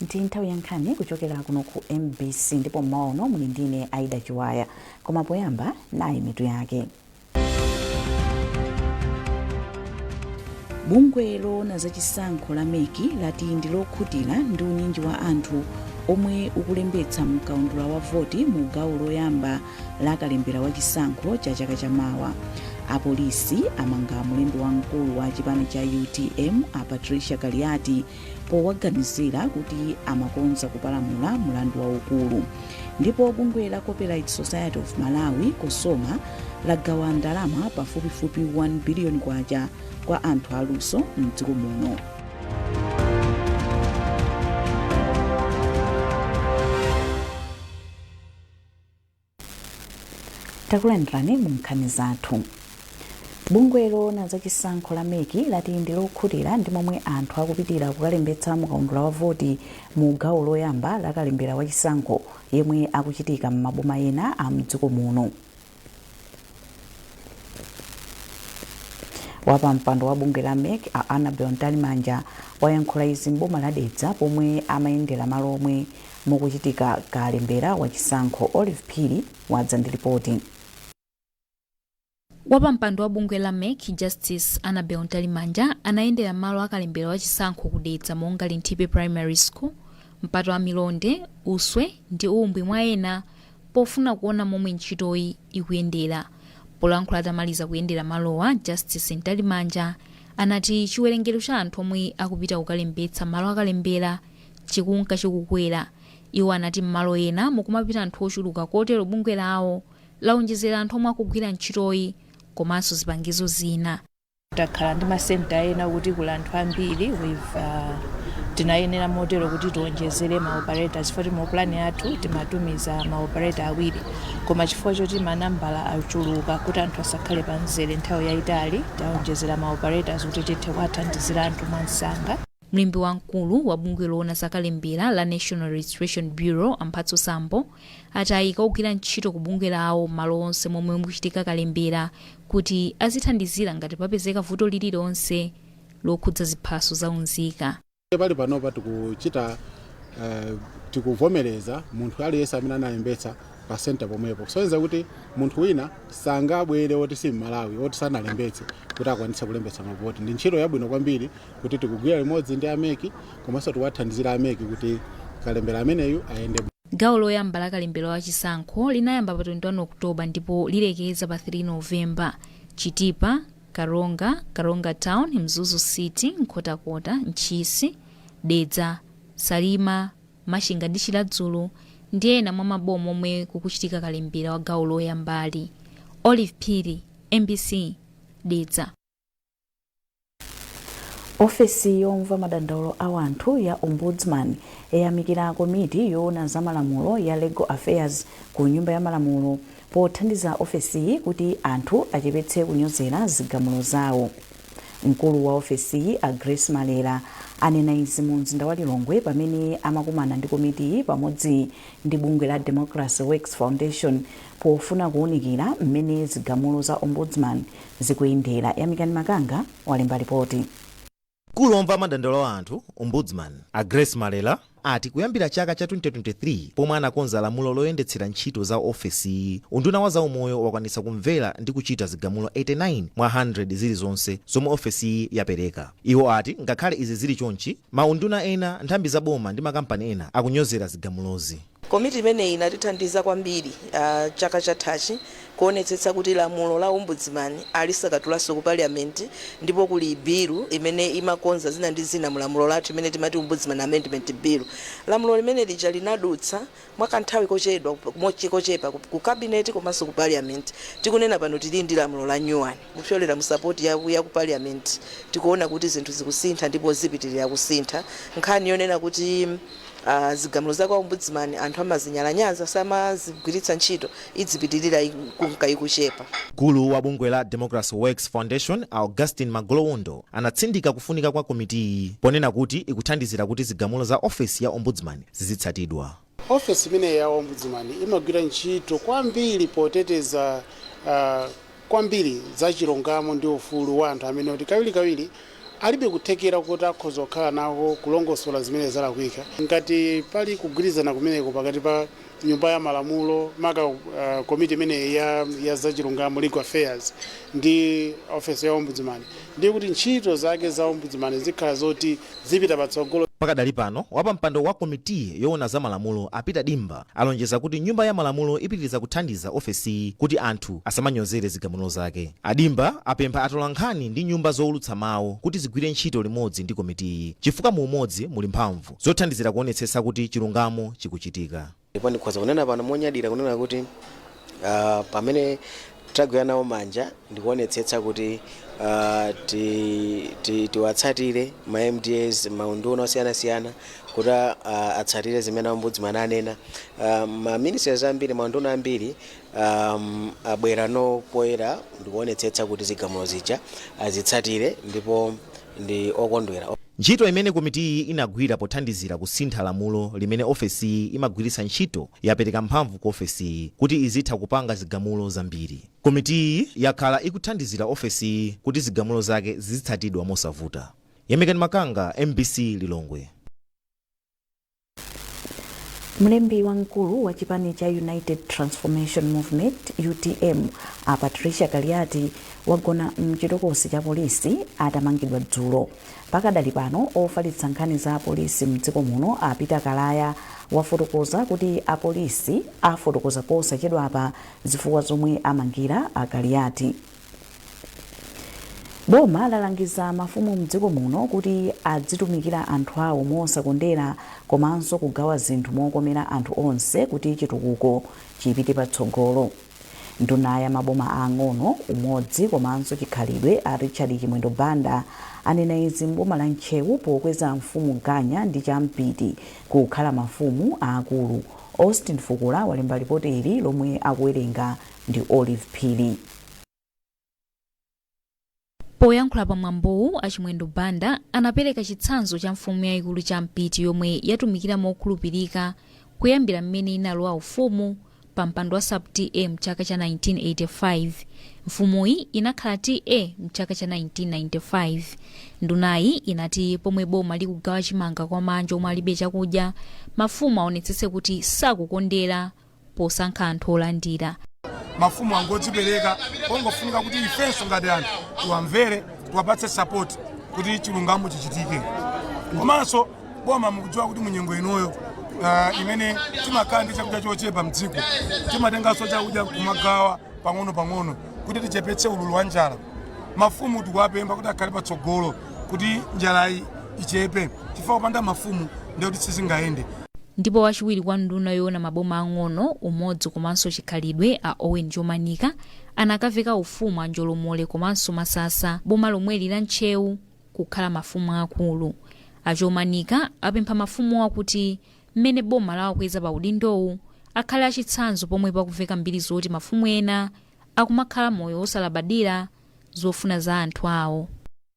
Ndi nthawi ya nkhani kuchokera kuno ku MBC, ndipo mmawa uno muli ndine Aida Chiwaya. Koma poyamba, nayi mitu yake. Bungwe loona zachisankho la MEC lati ndi lokhutira ndi unyinji wa anthu omwe ukulembetsa mkaundula wa voti mu gawo loyamba la kalembera wa chisankho cha chaka chamawa. Apolisi amanga mlembi wamkulu wa chipani cha UTM a Patricia Kaliati powaganizira kuti amakonza kupalamula mlandu waukulu. Ndipo bungwe la Copyright Society of Malawi, COSOMA, lagawa ndalama pafupifupi 1 biliyoni kwacha kwa anthu aluso mdziko muno. Takulandirani mu nkhani zathu. Bungwe loona zachisankho la MEC lati ndi lokhutira ndi momwe anthu akupitira kukalembetsa mukaundula wa voti mu gawo loyamba la kalembera wa chisankho yemwe akuchitika m'maboma ena a mdziko muno. Wapampando wa bungwe la MEC a Annabel Mtalimanja wayankhula izi m'boma la Dedza pomwe amayendera malo omwe mukuchitika kalembera wa chisankho. Olive Phiri wadza ndi lipoti. Wapampando wa bungwe la MEC Justice Annabel Mtalimanja anayendera malo akalembera wa chisankho ku Dedza monga Linthipe Primary School, Mpata wa Milonde, Uswe ndi Umbwi mwa ena pofuna kuona momwe ntchitoyi ikuyendera. Polankhula atamaliza kuyendera malowa, Justice Mtalimanja anati chiwerengero cha anthu omwe akupita kukalembetsa malo akalembera chikunka chikukwera. Iwo anati m'malo ena mukumapita anthu ochuluka kotero bungwe lawo laonjezera anthu omwe akugwira ntchitoyi komanso zipangizo zina. Takhala ndi masenta ena kuti kuli anthu ambiri, tinayenera motero kuti tionjezere ma operators chifukwa mu plan yathu timatumiza ma operator awiri, koma chifukwa choti manambala achuluka, kuti anthu asakhale pa mzere nthawi yayitali, taonjezera ma operators kuti tithe kuwathandizira anthu mwamsanga. Mlembi wamkulu wa bungwe loona za kalembera la National Registration Bureau a Mphatso Sambo ati ayika ogwira ntchito ku bungwe lawo malo onse momwe mukuchitika kalembera kuti azithandizira ngati papezeka vuto lililonse lokhudza ziphaso za unzika. Pali panopa tikuchita tikuvomereza munthu aliyense amene analembetsa pa center pomwepo, kusonyeza kuti munthu wina sangabwere woti si Mmalawi, woti sanalembetse, kuti akwanitse kulembetsa mavoti. Ndi ntchito yabwino kwambiri kuti tikugwira limodzi ndi a MEC komanso tikuwathandizira a MEC kuti kalembera ameneyu ayende. Gawo loyamba la kalembera wa chisankho linayamba pa 21 October ndipo lilekeza pa 3 November. Chitipa, Karonga, Karonga Town, Mzuzu City, Nkhotakota, Ntchisi, Dedza, Salima, Machinga ndi Chiradzulu ndi ena mwa maboma omwe kukuchitika kalembera wa gawo loyambali. Olive Phiri, MBC, Dedza. Ofesi yomva madandaulo a anthu ya Ombudsman yayamikira komiti yoona za malamulo ya Legal Affairs ku Nyumba ya Malamulo pothandiza ofesiyi kuti anthu achepetse kunyozera zigamulo zawo. Mkulu wa ofesiyi a Grace Malera anena izi mu mzinda wa Lilongwe pamene amakumana ndi komitiyi pamodzi ndi bungwe la Democracy Works Foundation pofuna kuwunikira mmene zigamulo za Ombudsman zikuyendera. Yamikani Makanga walemba ripoti. Mkulu womva madandaulo a anthu, Ombudsman, a Grace Malera ati kuyambira chaka cha 2023 pomwe anakonza lamulo loyendetsera ntchito za ofesiyi, unduna wa zaumoyo wakwanitsa kumvera ndi kuchita zigamulo 89 mwa 100 zilizonse zomwe ofesiyi yapereka. Iwo ati ngakhale izi zili chonchi, maunduna ena, nthambi za boma ndi makampani ena akunyozera zigamulozi. Komiti imeneyi inatithandiza kwambiri chaka chathachi kuonetsetsa kuti lamulo la Ombudsman alisakatulanso ku Parliament, ndipo kuli bill imene imakonza zina ndi zina mu lamulo lathu imene timati Ombudsman Amendment Bill. Lamulo limene lija linadutsa mwakanthawi kochedwa kochepa ku Cabinet komanso ku Parliament. Tikunena pano tili ndi lamulo la nyuwani. Kupyolera mu support ya ku Parliament tikuona kuti zinthu zikusintha ndipo zipitirira kusintha. Nkhani yonena kuti zigamulo za kwa Ombudsman anthu amazinyalanyaza, samazigwiritsa ntchito, idzipitirira kunka ikuchepa. Mkulu wa bungwe la Democracy Works Foundation Augustine Magolowondo anatsindika kufunika kwa komitiyi ponena kuti ikuthandizira kuti zigamulo za ofesi ya Ombudsman zizitsatidwa. Ofesi imeneyi ya Ombudsman imagwira ntchito kwambiri poteteza kwambiri za chilungamo ndi ufulu wa anthu amene kuti kawirikawiri Alibe kuthekera kuti akhoza kukhala nako kulongosola zimene zalakwika. Ngati pali kugwirizana kumeneko pakati pa Nyumba ya Malamulo, maka komiti imeneyi ya zachilungamo, Legal Affairs, ndi office ya Ombudsman, ndiye kuti ntchito zake za Ombudsman zikhala zoti zipita patsogolo. Pakadali pano, wapampando wa komiti yoona za malamulo a Peter Dimba alonjeza kuti Nyumba ya Malamulo ipitiriza kuthandiza ofesiyi kuti anthu asamanyozere zigamulo zake. Adimba apempha atolankhani ndi nyumba zowulutsa mawu kuti zigwire ntchito limodzi ndi komitiyi, chifukwa mu umodzi muli mphamvu zothandizira kuonetsetsa kuti chilungamo chikuchitika. Ndipo ndikhoza kunena pano monyadira kunena kuti pamene tagwira nawo manja ndikuonetsetsa kuti tiwatsatire ma MDAs, maunduna osiyanasiyana kuti atsatire zimene Ombudsman anena. Ma ministries ambiri, maunduna ambiri abwera no poyera ndikuonetsetsa kuti zigamulo zija azitsatire, ndipo ndi okondwera. Ntchito imene komitiyi inagwira pothandizira kusintha lamulo limene ofesiyi imagwiritsa ntchito yapereka mphamvu ku ofesiyi kuti izitha kupanga zigamulo zambiri. Komitiyi yakhala ikuthandizira ofesiyi kuti zigamulo zake zizitsatidwa mosavuta. Yemekani Makanga, MBC, Lilongwe. Mlembi wamkulu wa chipani cha United Transformation Movement, UTM, a Patricia Kaliati wagona mchitokosi cha polisi atamangidwa dzulo. Pakadali pano, ofalitsa nkhani za apolisi mdziko muno a Peter Kalaya wafotokoza kuti apolisi afotokoza posachedwapa zifukwa zomwe amangira a Kaliati. Boma lalangiza mafumu mdziko muno kuti adzitumikira anthu awo mosakondera komanso kugawa zinthu mokomera anthu onse kuti chitukuko chipite patsogolo. Nduna ya maboma ang'ono, umodzi komanso chikhalidwe a Richard Chimwendo Banda anena izi mboma la Ntcheu pokweza Mfumu Ganya ndi Champiti kukhala mafumu aakulu. Austin Fukula walemba ripoti ili lomwe akuwerenga ndi Olive Phiri. Poyankhula pamwambowu, Achimwendo Banda anapereka chitsanzo cha mfumu yayikulu Champiti yomwe yatumikira mokhulupirika kuyambira mmene inalowa ufumu pa mpando wa sub TA mchaka cha 1985. Mfumuyi inakhala TA mchaka cha 1995. Ndunayi inati pomwe boma likugawa chimanga kwa manja omwe alibe chakudya, mafumu aonetsetse kuti sakukondera posankha anthu olandira. Mafumu angodzipereka, pongofunika kuti ifenso ngati anthu tiwamvere, tiwapatse support kuti chilungamo chichitike. Komanso boma, mukudziwa kuti munyengo inoyo imene timakhala ndi chakudya chochepa mdziko, timatenganso chakudya kumagawa pang'ono pang'ono kuti tichepetse ululu wa njala. Mafumu tikuwapempha kuti akhale patsogolo kuti njalayi ichepe, chifukwa kupanda mafumu ndiye kuti sizingayende. Ndipo wachiwiri kwa nduna yoona maboma ang'ono, umodzi komanso chikhalidwe a Owen Chomanika anakaveka ufumu a Njolomole komanso Masasa, boma lomweli la Ntcheu, kukhala mafumu akulu. Achomanika apempha mafumuwa kuti mmene boma lawakweza pa udindowu akhale achitsanzo, pomwe pakuveka mbiri zoti mafumu ena akumakhala moyo osalabadira zofuna za anthu awo.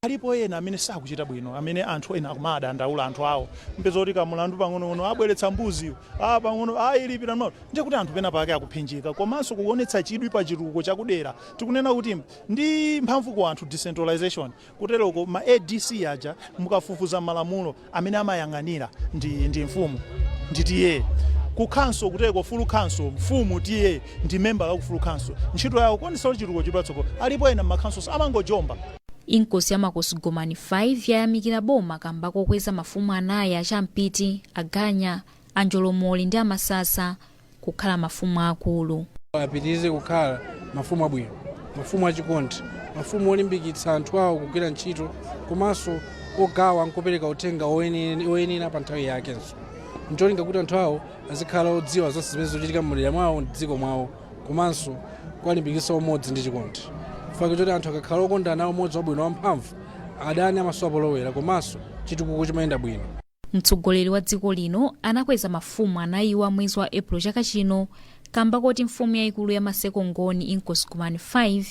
Alipo ena amene sakuchita bwino, amene anthu ena akumadandaula anthu awo, mpeza kuti kamulandu pang'onong'ono abweretsa mbuzi, a pang'ono ayilipira no, ndiye kuti anthu pena pake akuphinjika. Komanso kuonetsa chidwi pa chitukuko chakudera, tikunena kuti ndi mphamvu ku anthu, decentralization, kuteroko ma ADC aja, mukafufuza malamulo amene amayang'anira ndi mfumu ndi TA ku council, kuteko full council, mfumu, TA ndi member la ku full council, ntchito yawo kuonetsa kuti chitukuko chili patsogolo. Alipo ena m'makhansonso amangojomba. Inkosi ya Makosi Gomani 5 yayamikira boma kamba kokweza mafumu anayi Achampiti, Aganya, Anjolomole ndi Amasasa kukhala mafumu akulu. Apitirize kukhala mafumu abwino, mafumu achikondi, mafumu olimbikitsa anthu awo kugwira ntchito, komanso ogawa nkupereka uthenga oyenera pa nthawi yakenso, ncholinga kuti anthu awo azikhala odziwa zonse zimene zikuchitika m'madera mwawo ndi dziko mwawo, komanso kuwalimbikitsa umodzi ndi chikondi, chifukwa choti anthu akakhala okondana, umodzi wabwino wamphamvu, adani amasowa polowera, komanso chitukuko chimayenda bwino. Mtsogoleri wa dziko lino anakweza mafumu anayiwa mwezi wa Epulo chaka chino kamba koti mfumu yayikulu ya Maseko Ngoni, Inkosi Gomani 5,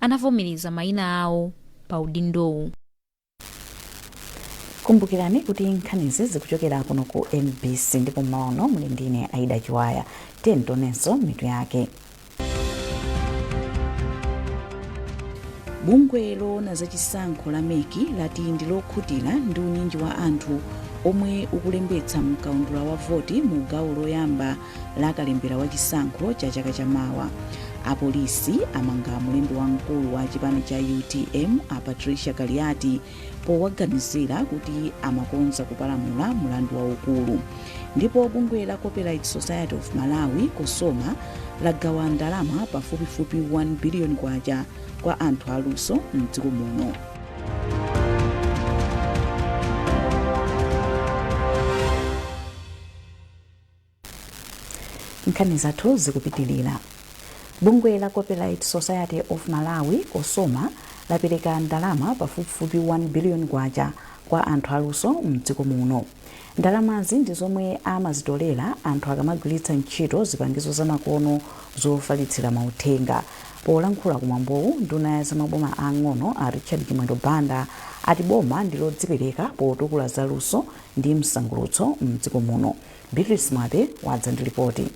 anavomereza mayina awo pa udindowu. Kumbukirani kuti nkhanizi zikuchokera kuno ku MBC, ndipo mmaono muli ndine Aida Chiwaya. Tionenso mitu yake. Bungwe loona zachisankho la MEC lati ndi lokhutira ndi unyinji wa anthu omwe ukulembetsa mkaundula wa voti mu gawo loyamba la kalembera wa chisankho cha chaka chamawa. Apolisi amanga mlembi wamkulu wa chipani cha UTM a Patricia Kaliati powaganizira kuti amakonza kupalamula mulandu waukulu. Ndipo bungwe la Copyright Society of Malawi, COSOMA, lagawa ndalama pafupifupi 1 biliyoni kwacha kwa anthu aluso mdziko muno. Nkhani zathu zikupitilira. Bungwe la Copyright Society of Malawi, COSOMA, lapereka ndalama pafupifupi 1 biliyoni kwacha kwa anthu aluso mdziko muno. Ndalamazi ndi zomwe amazitolera anthu akamagwiritsa ntchito zipangizo zamakono zofalitsira mauthenga. Polankhula kumwambowu, nduna ya zamaboma ang'ono a Richard Chimwendo Banda ati boma ndi lodzipereka potukula zaluso ndi msangulutso mdziko muno. Beatrice Mwape wadza ndi lipoti.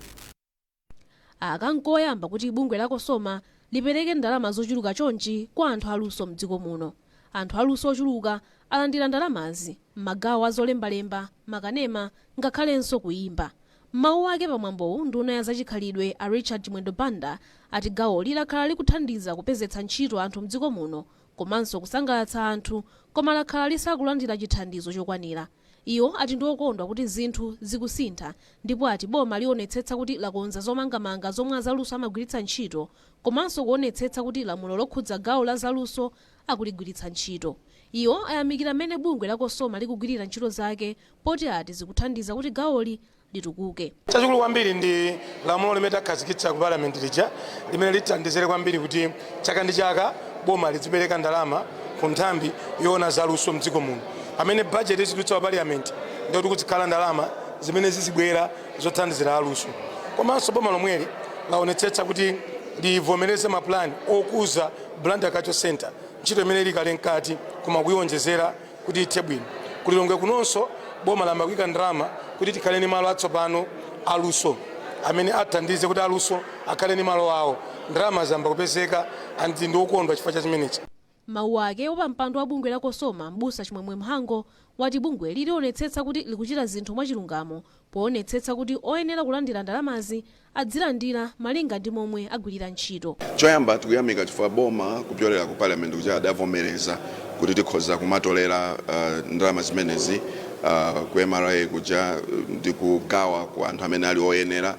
Aka nkoyamba kuti bungwe la COSOMA lipereke ndalama zochuluka chonchi kwa anthu aluso mdziko muno. Anthu aluso ochuluka alandira ndalamazi m'magawo a zolembalemba, makanema ngakhalenso kuyimba. M'mawu ake pamwambowu, nduna ya zachikhalidwe a Richard Chimwendo Banda ati gawoli lakhala likuthandiza kupezetsa ntchito anthu mdziko muno komanso kusangalatsa anthu, koma lakhala lisakulandira chithandizo chokwanira. Iwo ati ndi okondwa kuti zinthu zikusintha ndipo ati boma lionetsetsa kuti lakonza zomangamanga zomwe azaluso amagwiritsa ntchito komanso kuonetsetsa kuti lamulo lokhudza gawo la zaluso akuligwiritsa ntchito. Iwo ayamikira mmene bungwe la COSOMA likugwirira ntchito zake poti ati zikuthandiza kuti gawoli litukuke. Chachikulu kwambiri ndi lamulo limene takhazikitsa ku parliament lija, limene lithandizire kwambiri kuti chaka ndi chaka boma lidzipereka ndalama ku nthambi yoona zaluso mdziko muno. Pamene budget izidutsa pa parliament, ndikuti kuzikhala ndalama zimene zizibwera zothandizira aluso. Komanso boma lomweli laonetsetsa kuti livomereze mapulani okuza Blantyre Cultural Center, ntchito imene ili kale mkati koma kuiwonjezera kuti ithe bwino. Ku Lilongwe kunonso boma layamba kuika ndalama kuti tikhale ndi malo atsopano aluso amene athandize kuti aluso akhale ndi malo awo. Ndalama zayamba kupezeka and ndi okondwa chifukwa cha chimenechi. M'mawu ake, wapampando wa bungwe la COSOMA, M'busa Chimwemwe Mhango, wati bungweli lionetsetsa kuti likuchita zinthu mwachilungamo poonetsetsa kuti oyenera kulandira ndalamazi adzilandira malinga ndi momwe agwirira ntchito. Choyamba tikuyamika chifukwa boma kupyolera ku parliament kuja adavomereza kuti tikhoza kumatolera ndalama zimenezi ku MRA kuja ndi kugawa ku anthu amene ali oyenera,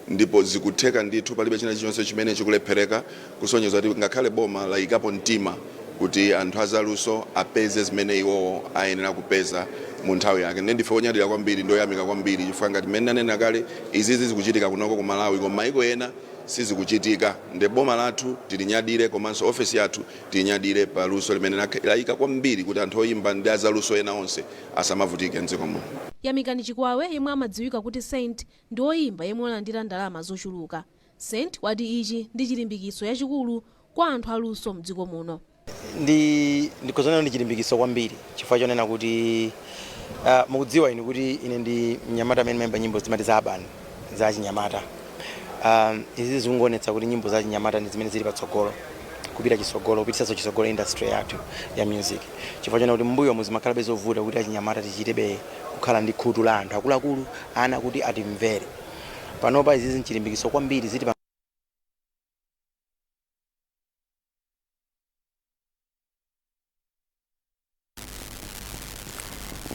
ndipo zikutheka ndithu, palibe china chilichonse chimene chikulephereka, kusonyeza kuti ngakhale boma layikapo mtima kuti anthu azaluso apeze zimene iwowo ayenera kupeza mu nthawi yake. Ndiye ndife onyadira kwambiri ndi oyamika kwambiri chifukwa ngati mmene ndanena kale, izizi zikuchitika kunoko ku Malawi koma maiko ena sizikuchitika. Nde boma lathu tilinyadire komanso ofesi yathu tiyinyadire pa luso limene layika kwambiri kuti anthu oyimba ndi azaluso ena onse asamavutike mdziko muno. Yamikani Chikwawe, yemwe amadziwika kuti Saint, ndi oyimba yemwe walandira ndalama zochuluka. Saint wati ichi ndi chilimbikitso yachikulu kwa anthu aluso mdziko muno. Ndikhoza kunena ndi chilimbikitso kwambiri chifukwa chonena kuti mukudziwa inu kuti ine ndi mnyamata amene ndimayimba nyimbo zimati za urban, za chinyamata. Izi zikungoonetsa kuti nyimbo za chinyamata ndi zimene zili patsogolo, kupita chitsogolo, kupitisanso chitsogolo industry yathu ya music, chifukwa chonena kuti mbuyomu zimakhalabe zovuta kuti achinyamata tichitebe kukhala ndi khutu la anthu akuluakulu, ana kuti atimvere. Panopa izizi nchilimbikitso kwambiri ziti.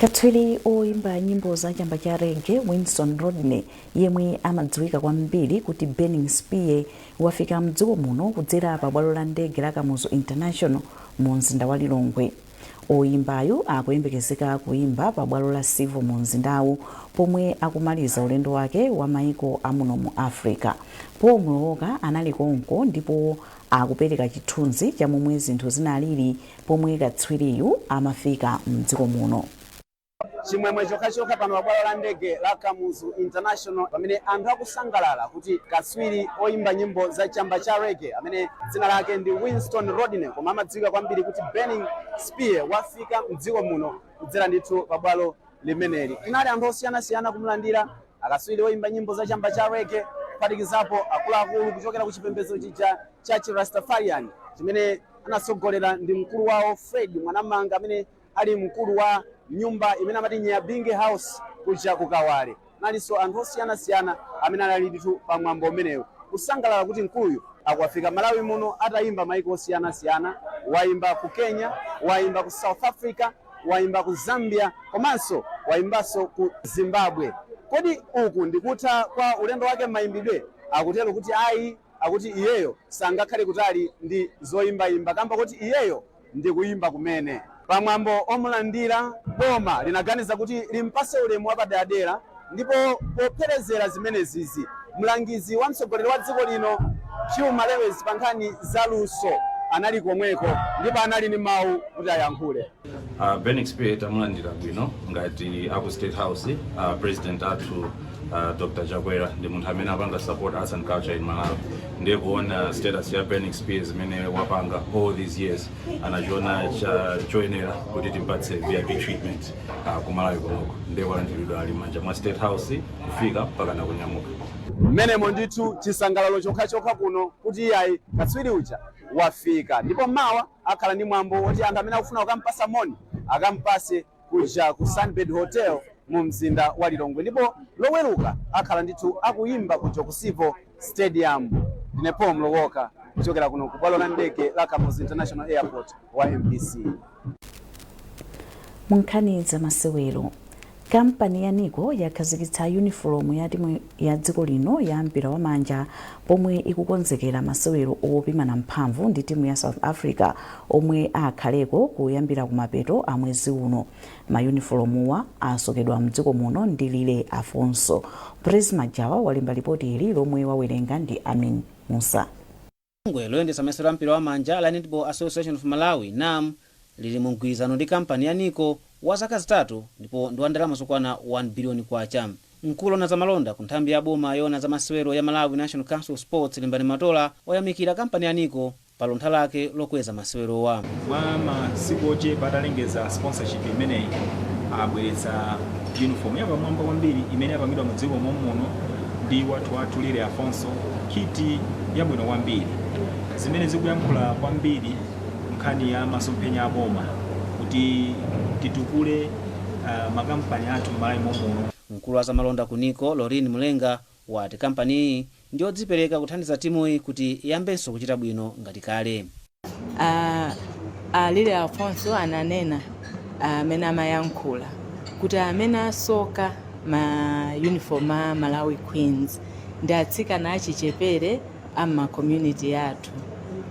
Katswiri oyimba nyimbo za chamba cha reggae Winston Rodney, yemwe amadziwika kwambiri kuti Burning Spear, wafika mdziko muno kudzera pa bwalo la ndege la Kamuzu International mu mzinda wa Lilongwe. Oyimbayu akuyembekezeka kuyimba pa bwalo la Civo mu mzindawu pomwe akumaliza ulendo wake wa maiko a muno mu Africa. Paul Mlowoka anali konko ndipo akupereka chithunzi cha momwe zinthu zinalili pomwe katswiriyu amafika mdziko muno. Chimwemwe chokhachokha pano pa bwalo la ndege la Kamuzu International pamene anthu akusangalala kuti katswiri oyimba nyimbo za chamba cha reggae amene dzina lake ndi Winston Rodney koma amadziwika kwambiri kuti Burning Spear wafika mdziko muno kudzera ndithu pa bwalo limeneli. Kunali anthu osiyanasiyana kumulandira akatswiri oyimba nyimbo za chamba cha reggae, kuphatikizapo akuluakulu kuchokera ku chipembedzo chija cha Chirastafarian chimene Anatsogolera ndi mkulu wawo Fred Mwanamanga, amene ali mkulu wa nyumba imene amati Nyabinge House kuja kukawale. Nalinso anthu osiyanasiyana amene anali ndithu pamwambo umenewu, kusangalala kuti mkuluyu akuwafika Malawi muno atayimba maiko osiyanasiyana. Wayimba ku Kenya, wayimba ku South Africa, wayimba ku Zambia, komanso wayimbanso ku Zimbabwe. Kodi uku ndikutha kwa ulendo wake m'mayimbidwe? Akutero kuti ayi, akuti iyeyo sangakhale kutali ndi zoyimbayimba, kamba kuti iyeyo ndi kuyimba kumene. Pamwambo omulandira, boma linaganiza kuti limpase ulemu wapaderadera, ndipo popherezera zimenezizi, mlangizi wa mtsogoleri wa dziko lino Chuma Lewis pa nkhani za luso anali komweko, ndipo anali ndi mawu kuti ayankhule. Burning Spear tamulandira bwino ngati aku State House. President athu Dr. Chakwera ndi munthu amene apanga support arts and culture in Malawi, ndiye kuona status ya Burning Spear, zimene wapanga all these years, anachiona choyenera kuti timpatse VIP treatment ku Malawi konoko. Ndiye walandiridwa ali manja mwa State House kufika mpaka nakunyamuka. Mmenemo ndithu chisangalalo chokhachokha kuno kuti iyayi, katswiri uja wafika, ndipo mawa akhala ndi mwambo woti anthu amene akufuna kukampasa moni akampase kuja ku Sunbird Hotel mu mzinda wa Lilongwe, ndipo Loweruka akhala ndithu akuyimba kuja ku Civo Stadium. Ndine Paul Mlowoka kuchokera kuno ku bwalo la ndege la Kamuzu International Airport wa MBC. Mu nkhani za masewero, kampani ya NICO yakhazikitsa yunifomu ya timu ya dziko lino ya mpira wa manja pomwe ikukonzekera masewero opimana mphamvu ndi timu ya South Africa omwe akhaleko kuyambira kumapeto a mwezi uno. Mayunifomuwa asokedwa mdziko muno ndi Lile Afonso. Praise Majawa walemba ripoti ili lomwe wawerenga ndi Amin Musa. Bungwe loyendetsa masewero a mpira wa manja la Netball Association of Malawi, NAM, lili mu mgwirizano ndi kampani ya NICO wa zaka 3 ndipo ndi wa ndalama zokwana 1 biliyoni kwacha. Mkulu ona zamalonda ku nthambi ya boma yoona za masewero ya Malawi National Council of Sports, Limbani Matola, wayamikira kampani ya NICO pa luntha lake lokweza masewerowa. Mwa masiku ochepa atalengeza sponsorship imeneyi, abweretsa uniform yapamwamba kwambiri imene yapangidwa mu dziko momuno ndi wathu wathu Lile Afonso, kit yabwino kwambiri zimene zikuyankhula kwambiri nkhani ya masomphenya aboma kuti titukule makampani athu m'Malawi momuno. Mkulu wa zamalonda ku NICO, Lorin Mulenga, wati kampaniyi ndiyodzipereka kuthandiza timuyi kuti iyambenso kuchita bwino ngati kale. Alile Afonso ananena amene amayankhula kuti amene asoka ma uniform a Malawi Queens ndi atsikana achichepere ama community yathu,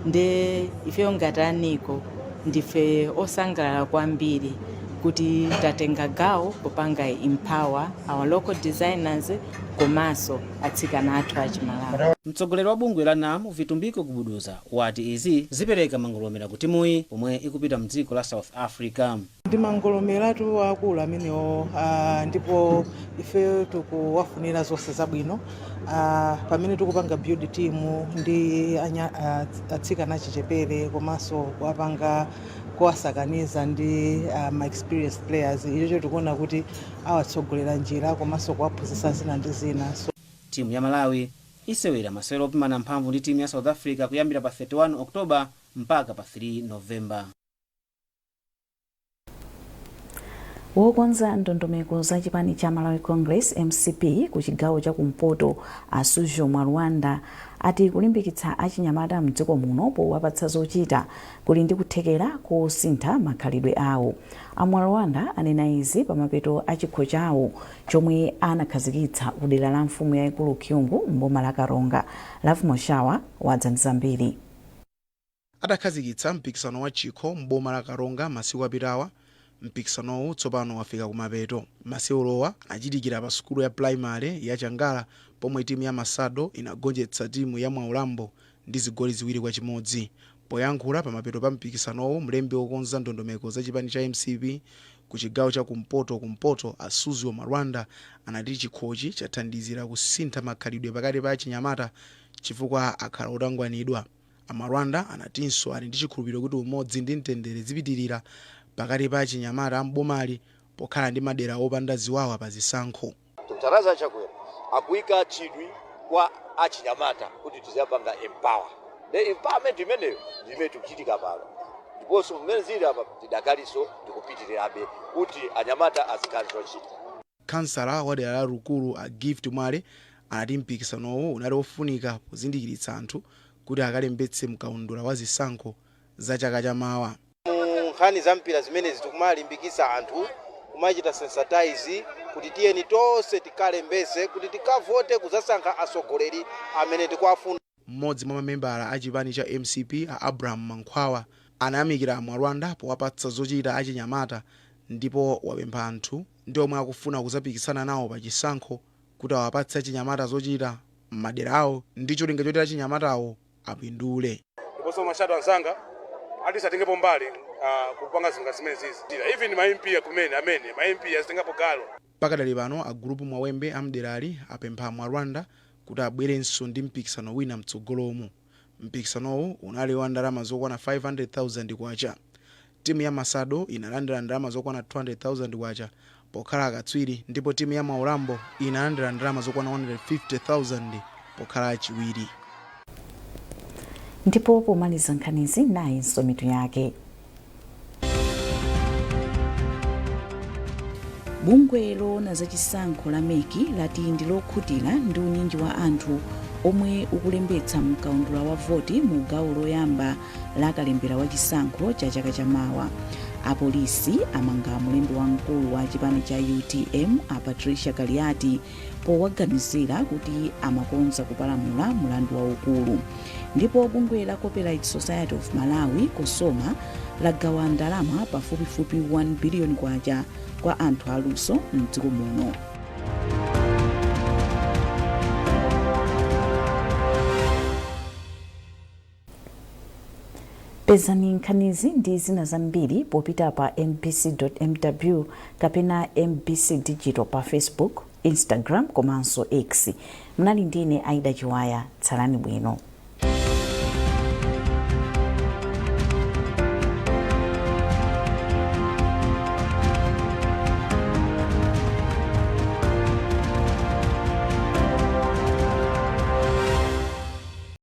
nde ifeyo ngati a NICO ndife osangalala kwambiri kuti tatenga gawo kupanga empower our local designers komanso atsikana athu achimalawi. Mtsogoleri wa bungwe la NAM, Vitumbiko Gubuduza, wati izi zipereka mangolomera ku timuyi pomwe ikupita mdziko la South Africa. Ndi mangolomeratu akulu amenewo, ndipo ife tikuwafunira zonse zabwino pamene tikupanga build team ndi atsikana achichepere komanso kuwapanga kuwasakaniza ndi ma experienced players. Ichocho tikuona kuti awatsogolera njira komanso kuwaphunzitsa zina ndi zina, so Timu ya Malawi isewera masewero opimana mphamvu ndi timu ya South Africa kuyambira pa 31 October mpaka pa 3 November. Wokonza ndondomeko za chipani cha Malawi Congress, MCP, ku chigawo cha kumpoto, a Suzgo Mwalwanda, ati kulimbikitsa achinyamata mdziko muno powapatsa zochita kuli ndi kuthekera kosintha makhalidwe awo. A Mwalwanda anena izi pamapeto a chikho chawo chomwe anakhazikitsa ku dera la mfumu yayikulu Kyungu m'boma la Karonga. Lovemore Shawa wadza ndi zambiri. Atakhazikitsa mpikisano wa chikho m'boma la Karonga masiku apitawa, mpikisanowu tsopano wafika kumapeto. Masewerowa anachitikira pa sukulu ya primary ya Changala pomwe timu ya Masado inagonjetsa timu ya Mwaulambo ndi zigoli 2-1. Poyankhula pamapeto pa mpikisanowu, mlembi wokonza ndondomeko za chipani cha MCP ku chigawo cha kumpoto kumpoto, a Suzgo Mwalwanda, anati chikhochi chathandizira kusintha makhalidwe pakati pa achinyamata chifukwa akhala otangwanidwa. A Mwalwanda anatinso ali ndi chikhulupiriro kuti umodzi ndi mtendere zipitirira pakati pa achinyamata a m'bomali pokhala ndi madera opanda ziwawa pa zisankho. Dr. Lazarus Chakwera akuyika chidwi kwa achinyamata kuti tiziyapanga empower. Ndi empowerment imeneyo ndi imene tikuchitika pano, ndiponso mmene zili apa tidakalinso tikupitirirabe kuti anyamata azikhala zochita. Kansala wa dera la Rukulu a Gift Mwale anati mpikisanowu unali ofunika pozindikiritsa anthu kuti akalembetse mkaundula wa zisankho za chaka chamawa. Mu nkhani za mpira zimenezi tikumalimbikitsa anthu, kumachita sensitize kuti tiyeni tonse tikalembetse kuti tikavote kudzasankha atsogoleri amene tikuwafuna. Mmodzi mwa mamembala a chipani cha MCP a Abraham Mankhwawa anayamikira Mwalwanda powapatsa zochita achinyamata ndipo wapempha anthu ndi omwe akufuna kuzapikisana nawo pa chisankho kuti awapatse achinyamata zochita m'madera awo ndi cholinga choti achinyamatawo apindule. Ndiponso ma shadow anzanga atisi atengepo mbali kupanga zinthu zimene zizi, even ma MP kumene amene ma MP azitengapo gawo. Pakadali pano a Gulupu Mwawembe amderali apempha Mwalwanda kuti abwerenso ndi mpikisano wina mtsogolomu. Mpikisanowu unali wa ndalama zokwana 500,000 kwacha. Timu ya Masado inalandira ndalama zokwana 200,000 kwacha pokhala akatswiri, ndipo timu ya Maulambo inalandira ndalama zokwana 150,000 pokhala achiwiri. Ndipo pomaliza nkhanizi, nayinso mitu yake. Bungwe loona zachisankho la MEC lati ndi lokhutira ndi unyinji wa anthu omwe ukulembetsa mkaundula wa voti mu gawo loyamba la kalembera wa chisankho cha chaka chamawa. Apolisi amanga mlembi wamkulu wa chipani cha UTM a Patricia Kaliati powaganizira kuti amakonza kupalamula mlandu waukulu. Ndipo bungwe la Copyright Society of Malawi, COSOMA, lagawa ndalama pafupifupi 1 biliyoni kwacha kwa anthu aluso mdziko muno. Pezani nkhanizi ndi zina zambiri popita pa mbc.mw kapena MBC Digital pa Facebook, Instagram komanso X. Mnali ndine Aida Chiwaya. Tsalani bwino.